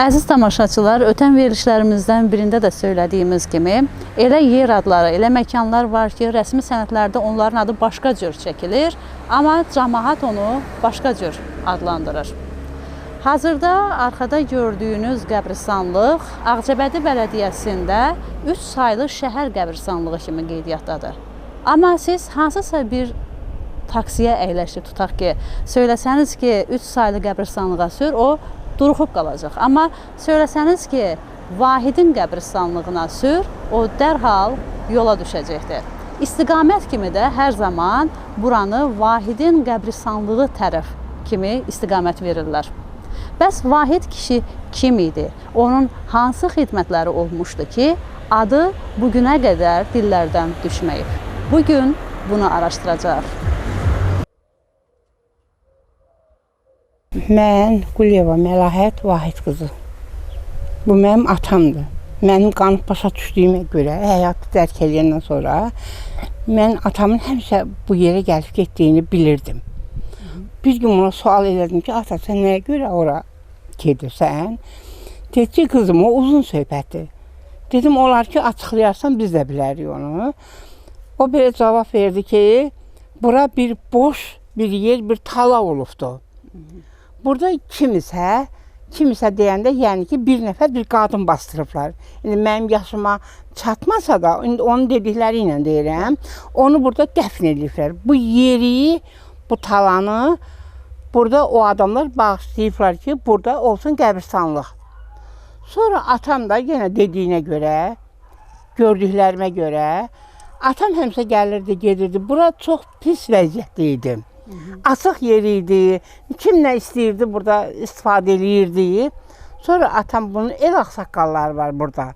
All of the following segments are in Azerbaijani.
Əziz tamaşaçılar, ötən verilişlərimizdən birində də söylədiyimiz kimi, elə yer adları, elə məkanlar var ki, rəsmi sənədlərdə onların adı başqa cür çəkilir, amma camaat onu başqa cür adlandırır. Hazırda arxada gördüyünüz qəbristanlıq Ağcabədi Bələdiyyəsində 3 saylı şəhər qəbristanlığı kimi qeydiyyatdadır. Amma siz hansısa bir taksiyə əyləşib tutaq ki, söyləsəniz ki, 3 saylı qəbristanlığa sür, o duruxub qalacaq. Amma söyləsəniz ki, Vahidin qəbristanlığına sür, o dərhal yola düşəcəkdir. İstiqamət kimi də hər zaman buranı Vahidin qəbristanlığı tərəf kimi istiqamət verirlər. Bəs Vahid kişi kim idi? Onun hansı xidmətləri olmuşdu ki, adı bugünə qədər dillərdən düşməyib? Bugün bunu araşdıracağıq. Mən Quliyeva Məlahət Vahid qızı. Bu mənim atamdır. Mənim qanıb başa düşdüyümə görə, həyatı dərk eləyəndən sonra mən atamın həmişə bu yerə gəlib getdiyini bilirdim. Bir gün ona sual elədim ki, ata sən nəyə görə ora gedirsən? Dedi ki, qızım o uzun söhbətdir. Dedim, olar ki, açıqlayarsan biz də bilərik onu. O belə cavab verdi ki, bura bir boş bir yer, bir tala olubdur. Burada kimisə deyəndə, yəni ki, bir nəfər bir qadın bastırıblar. İndi mənim yaşıma çatmasa da, indi onun dedikləri ilə deyirəm, onu burada dəfn ediblər. Bu yeri, bu talanı burada o adamlar bağışlayıblar ki, burada olsun qəbristanlıq. Sonra atam da yenə dediyinə görə, gördüklərimə görə, atam həmişə gəlirdi, gedirdi. Bura çox pis vəziyyətdə idi. Açıq yeri idi, kim nə istəyirdi burada istifadə eləyirdi. Sonra atam bunun el ağsaqqalları var burada.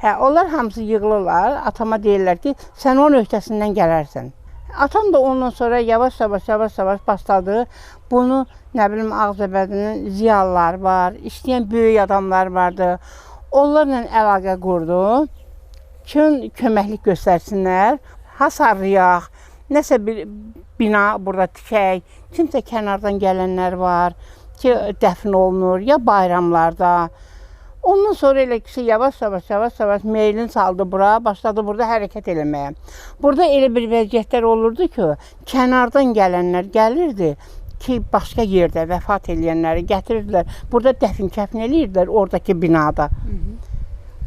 Hə, onlar hamısı yığılırlar, atama deyirlər ki, sən onun öhdəsindən gələrsən. Atam da ondan sonra yavaş-yavaş başladı. Bunu, nə bilim, Ağcabədinin ziyalıları var, işləyən böyük adamlar vardı. Onlarla əlaqə qurdu ki, köməklik göstərsinlər, hasarlayaq, nəsə bir bina burada tikək, kimsə kənardan gələnlər var ki, dəfn olunur ya bayramlarda. Ondan sonra elə kişi yavaş-yavaş meylin saldı bura, başladı burada hərəkət eləməyə. Burada elə bir vəziyyətlər olurdu ki, kənardan gələnlər gəlirdi ki, başqa yerdə vəfat eləyənləri gətirirdilər. Burada dəfn kəfn eləyirdilər oradakı binada.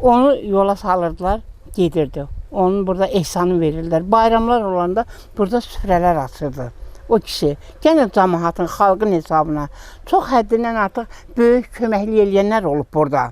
Onu yola salırdılar, gedirdi. Onun burada ehsanı verirlər. Bayramlar olanda burada süfrələr açırdı o kişi. Gənə camaatın, xalqın hesabına. Çox həddindən artıq böyük köməklik eləyənlər olub burada.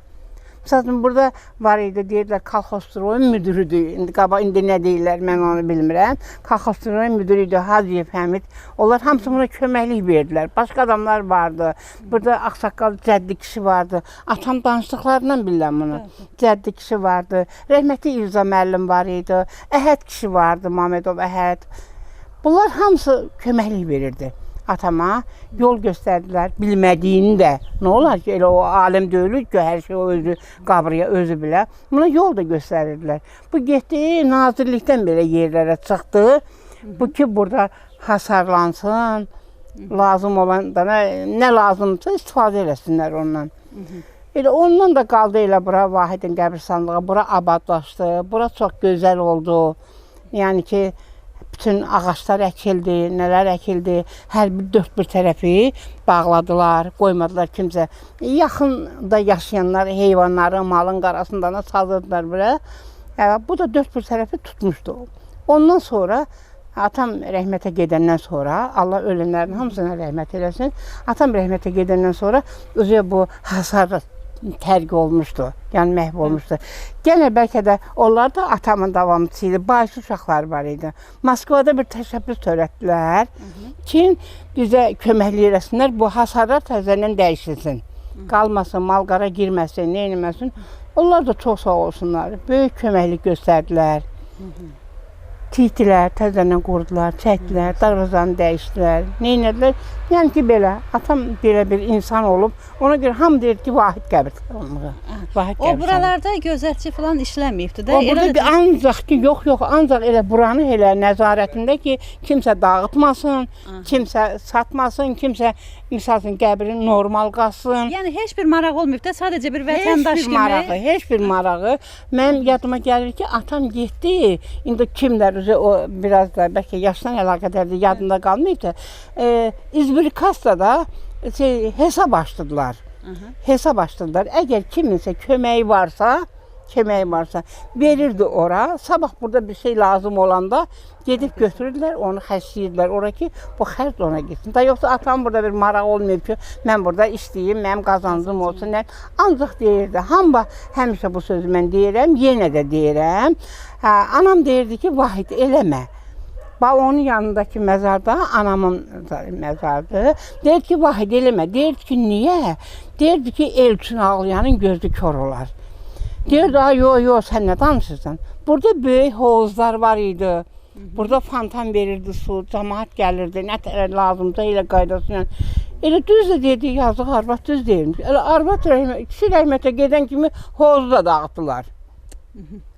Məsəl üçün, burada var idi, deyirdilər, kolxozstroyun müdürüdür. İndi, indi nə deyirlər, mən onu bilmirəm. Kolxozstroyun müdürü idi, Hacıyev Həmid. Onlar hamısı buna köməklik verdilər. Başqa adamlar vardı. Burada ağsaqqal cəddi kişi vardı. Atam danışdıqlarından bilirəm bunu. Cəddi kişi vardı. Rəhmətli İrza müəllim var idi. Əhəd kişi vardı, Mamedov Əhəd. Bunlar hamısı köməklik verirdi atama, yol göstərdilər, bilmədiyini də. Nə olar ki, elə o alim deyildi ki, hər şey o özü qabrıya, özü bilə. Buna yol da göstərirdilər. Bu getdi, nazirlikdən belə yerlərə çıxdı. Bu ki, burada hasarlansın, lazım olan da nə lazımsa istifadə eləsinlər ondan. Elə ondan da qaldı elə bura Vahidin qəbristanlığı, bura abadlaşdı, bura çox gözəl oldu. Yəni ki, bütün ağaclar əkildi, nələr əkildi, hər bir dörd bir tərəfi bağladılar, qoymadılar kimsə. Yaxında yaşayanlar heyvanları, malın qarasından salırdılar bura. Bu da dörd bir tərəfi tutmuşdu. Ondan sonra, atam rəhmətə gedəndən sonra, Allah ölənlərin hamısına rəhmət eləsin, atam rəhmətə gedəndən sonra özü bu hasar tərk olmuşdu, yəni məhv olmuşdu. Gənə bəlkə də onlar da atamın davamçısı idi, bayısı uşaqları var idi. Moskvada bir təşəbbüs törətdilər ki, bizə köməklik eləsinlər, bu hasarlar təzədən dəyişilsin. Qalmasın, malqara girməsin, nə eləməsin. Onlar da çox sağ olsunlar, böyük köməklik göstərdilər. Tikdilər, təzədən qurdular, çəkdilər, darvazanı dəyişdilər. Neynədilər? Yəni ki, belə, atam belə bir insan olub. Ona görə hamı deyir ki, Vahid qəbirstanlığı. Vahid qəbirstanlığı. O buralarda gözətçi falan işləməyibdi də. O burada bir ancaq ki, yox, yox, ancaq elə buranı elə nəzarətində ki, kimsə dağıtmasın, kimsə satmasın, kimsə misal üçün qəbrin normal qalsın. Yəni heç bir maraq olmayıb da, sadəcə bir vətəndaş kimi. Heç bir marağı, heç bir marağı. Mənim yadıma gəlir ki, atam getdi. İndi kimlər o biraz da bəlkə yaşdan əlaqədardır, yadında qalmayıb da. İzbirkastada hesab açdılar. Hesab açdılar. Əgər kiminsə köməyi varsa, verirdi ora. Sabah burada bir şey lazım olanda gedib götürürdülər, onu xərcləyirdilər ora ki, bu xərc ona getsin. Da yoxsa atam burada bir maraq olmayıb ki, mən burada işləyim, mənim qazancım olsun. Ancaq deyirdi, hamı həmişə bu sözü mən deyirəm, yenə də deyirəm. Anam deyirdi ki, Vahid eləmə. Bax, onun yanındakı məzarda anamın məzarıdır. Deyirdi ki, Vahid eləmə. Deyirdi ki, niyə? Deyirdi ki, el üçün ağlayanın gözü kor olar. Deyirdi, ay, yox, yox, sən nə danışırsan? Burada böyük hovuzlar var idi. Burada fontan verirdi su, camaat gəlirdi, nə tərə lazımsa elə qaydası ilə. Elə düz də dedi, yazıq arvad düz deyilmiş. Elə arvad kişi rəhmətə gedən kimi hovuzu da dağıtdılar.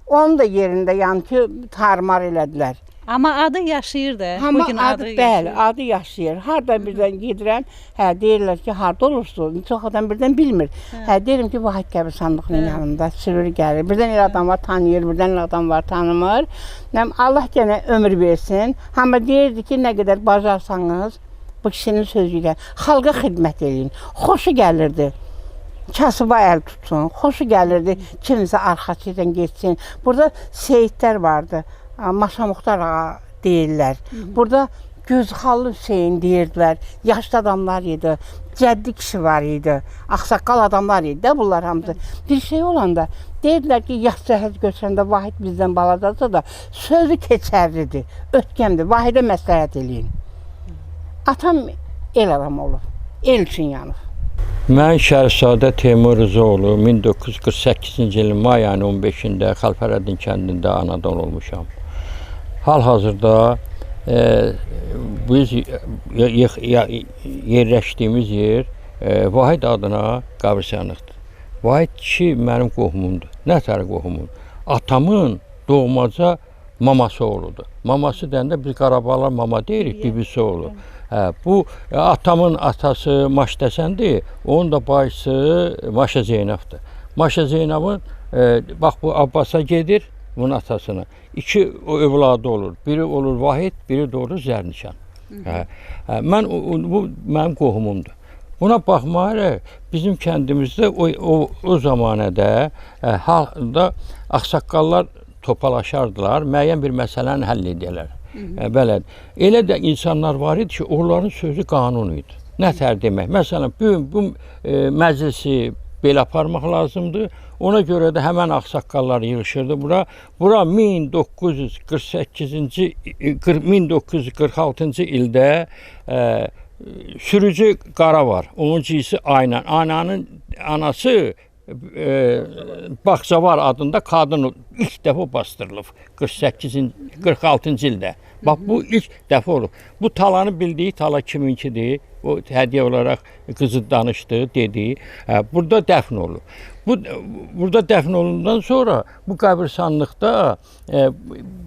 Onun da yerində yəni ki, tarmar elədilər. Amma adı yaşayır da. Amma adı, bəli, adı yaşayır. Harda birdən gedirəm, hə, deyirlər ki, harda olursun? Çox adam birdən bilmir. Hə, deyirəm ki, Vahid qəbirstanlığının yanında sürür gəlir. Birdən elə adam var, tanıyır, birdən elə adam var, tanımır. Allah gənə ömür versin. Amma deyirdi ki, nə qədər bacarsanız bu kişinin sözü ilə xalqa xidmət eləyin. Xoşu gəlirdi. Kasıba əl tutsun, xoşu gəlirdi, kimsə arxası ilə getsin. Burada seyidlər vardı. Maşa Muxtar ağa deyirlər. Burada Gözxallı Hüseyin deyirdilər. Yaşlı adamlar idi. Cəddi kişi var idi. Ağsaqqal adamlar idi də bunlar hamısı. Bir şey olanda deyirdilər ki, yaş cəhəz götürəndə Vahid bizdən balacadsa da sözü keçərlidir, ötkəmdir. Vahidə məsləhət eləyin. Atam el adam olub. El üçün yanıb. Mən Şərifzadə Teymur Rızaoğlu 1948-ci ilin may ayının 15-də Xəlfərəddin kəndində anadan olmuşam. Hal-hazırda biz yerləşdiyimiz yer Vahid adına qəbirstanlıqdır. Vahid kişi mənim qohumumdur. Nə tər qohumumdur? Atamın doğmaca maması oğludur. Maması deyəndə biz Qarabağlar mama deyirik, bibisi oğlu. Hə, bu atamın atası Maşdəsəndir, onun da bacısı Maşa Zeynəbdir. Maşa Zeynəbin, bax bu Abbasa gedir, bunun atasına. İki övladı olur. Biri olur Vahid, biri də olur Zərnişan. Hə, bu mənim qohumumdur. Buna baxmayaraq bizim kəndimizdə o zamanədə halda ağsaqqallar topalaşardılar, müəyyən bir məsələni həll edərlər. Belə. Elə də insanlar var idi ki, onların sözü qanun idi. Nə tər demək? Məsələn, bu məclisi belə aparmaq lazımdır. Ona görə də həmən ağsaqqallar yığışırdı bura. Bura 1948-ci, 1946-cı ildə sürücü Qara var. Onun cinsi Aynan. Aynanın anası Bağçavar adında qadın ilk dəfə bastırılıb 46-cı ildə. Bax, bu ilk dəfə olub. Bu talanı bildiyi tala kiminkidir? O hədiyyə olaraq qızı danışdı, dedi. Burada dəfn olub. Burada dəfn olundan sonra bu qəbirstanlıqda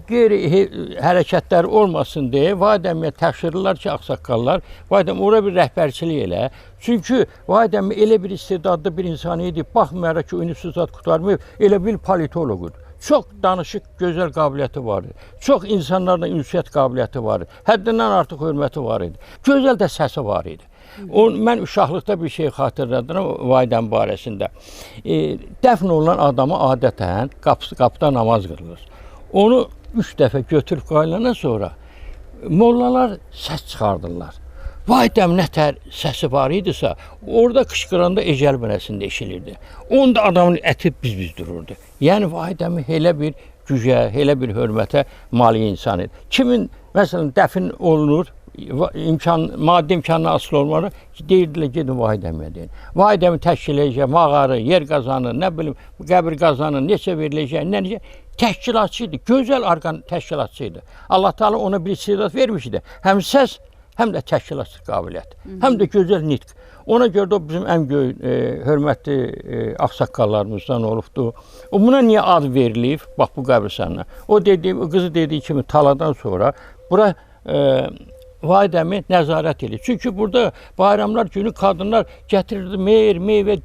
qeyri hərəkətlər olmasın deyə Vahid əmiyə təşkirirlər ki, ağsaqqallar, Vahid əmi ora bir rəhbərçilik elə. Çünki Vahid əmi elə bir istedadlı bir insan idi, baxmayaraq ki, universitet qurtarmayıb, elə bir politoloqudur. Çox danışıq, gözəl qabiliyyəti var idi. Çox insanlarla ünsiyyət qabiliyyəti var idi. Həddindən artıq hörməti var idi. Gözəl də səsi var idi. Mən uşaqlıqda bir şey xatırladıram Vahid əmi barəsində. Dəfn olunan adamı adətən qapıda namaz qılınır. Onu 3 dəfə götürüb qayılandan sonra mollalar səs çıxardırlar. Vahid əmi nə tər səsi var idisə, orada qışqıranda ecəl mərəsində eşilirdi. Onda adamın əti biz-biz dururdu. Yəni Vahid əmi elə bir gücə, elə bir hörmətə malik insan idi. Kimin, məsələn, dəfn olunur, maddi imkanına asılı olmalı, deyirdilər, gedin Vahid əmiyə deyin. Vahid əmi təşkil edəcək, mağarı, yer qazanı, nə bilim, qəbir qazanı, neçə veriləcək, nə necə. Təşkilatçı idi, gözəl orqan təşkilatçı idi. Allah Teala ona bir istedad vermişdi. Həm səs, həm də təşkilatçı qabiliyyət, həm də gözəl nitq. Ona görə də o bizim ən böyük hörmətli ağsaqqallarımızdan olubdu. O buna niyə ad verilib? Bax bu qəbristanına. O dediyi, o qızı dediyi kimi taladan sonra bura Vahid əmi nəzarət edir. Çünki burada bayramlar günü qadınlar gətirirdi meyvə,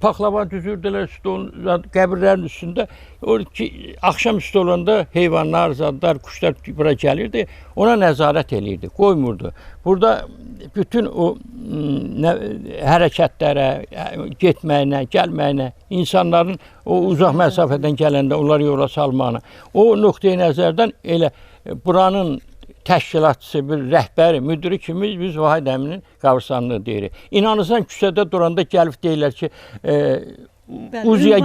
paxlava düzürdülər stolun, qəbirlərin üstündə. O ki, axşam üstü olanda heyvanlar, zadlar, quşlar bura gəlirdi. Ona nəzarət eləyirdi, qoymurdu. Burada bütün o hərəkətlərə, getməyinə, gəlməyinə, insanların o uzaq məsafədən gələndə onları yola salmağına, o nöqteyi nəzərdən elə buranın təşkilatçısı, bir rəhbəri, müdiri kimi biz Vahid əminin qəbristanlığı deyirik. İnanırsan, küçədə duranda gəlib deyirlər ki, Uzuya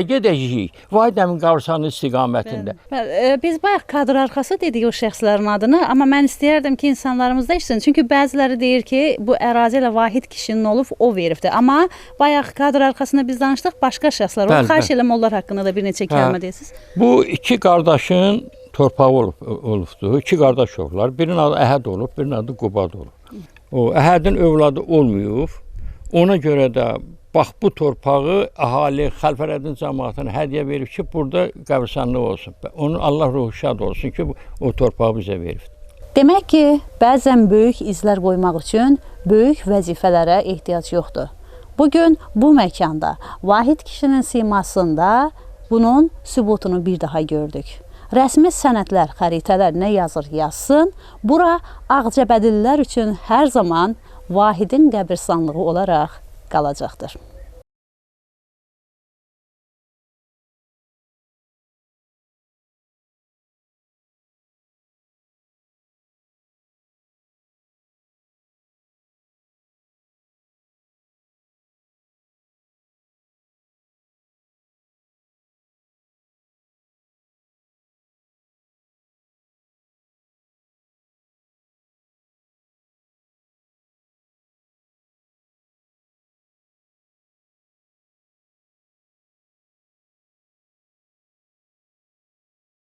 gedəcəyik. Vahid əmin qəbristanlığı istiqamətində. Bəli, biz bayaq kadr arxası dedik o şəxslərin adını, amma mən istəyərdim ki, insanlarımız da eşitsin. Çünki bəziləri deyir ki, bu ərazi elə Vahid kişinin olub, o veribdir. Amma bayaq kadr arxasında biz danışdıq, başqa şəxslər olub. Xahiş edirəm, onlar haqqında da bir neçə kəlmə deyəsiniz. Bu iki qardaşın torpağı olubdu. İki qardaş olublar. Birinin adı Əhəd olub, birinin adı Qubad olub. O Əhədin övladı olmayıb. Ona görə də bax bu torpağı əhali Xəlfərədin cəmaatına hədiyyə verib ki, burada qəbristanlıq olsun. Onun Allah ruhu şad olsun ki, o torpağı bizə verib. Demək ki, bəzən böyük izlər qoymaq üçün böyük vəzifələrə ehtiyac yoxdur. Bugün bu məkanda Vahid kişinin simasında bunun sübutunu bir daha gördük. Rəsmi sənədlər, xəritələr nə yazır yazsın, bura Ağcabədillər üçün hər zaman Vahidin qəbristanlığı olaraq qalacaqdır.